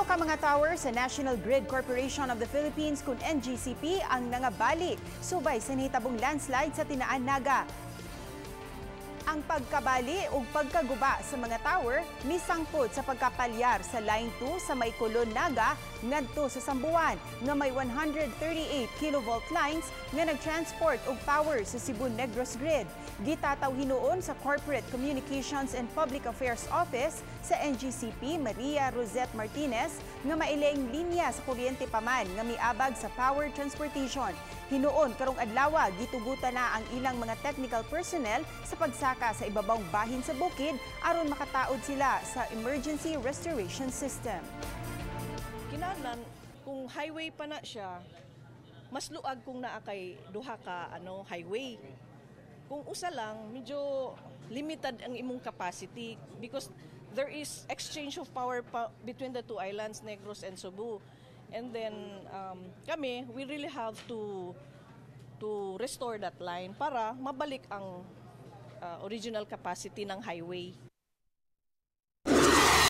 Tulo ka mga tower sa National Grid Corporation of the Philippines kun NGCP ang nangabali subay sa nahitabong landslide sa Tinaan, Naga. Ang pagkabali ug pagkaguba sa mga tower misangpot sa pagkapalyar sa Line 2 sa may Colon, Naga ngadto sa Samboan nga may 138 kilovolt lines nga nagtransport og power sa Cebu Negros Grid. Gitataw hinuon sa Corporate Communications and Public Affairs Office sa NGCP, Maria Rosette Martinez, nga maileng linya sa kuryente pa man nga miabag sa power transportation. Hinuon karong adlaw, gitugutan na ang ilang mga technical personnel sa pagsaka sa ibabang bahin sa bukid aron makataod sila sa emergency restoration system. Kinahanglan kung highway pa na siya, mas luag kung naa kay duha ka ano highway. Kung usa lang, medyo limited ang imong capacity because there is exchange of power pa between the two islands, Negros and Cebu. And then kami, we really have to restore that line para mabalik ang original capacity ng highway.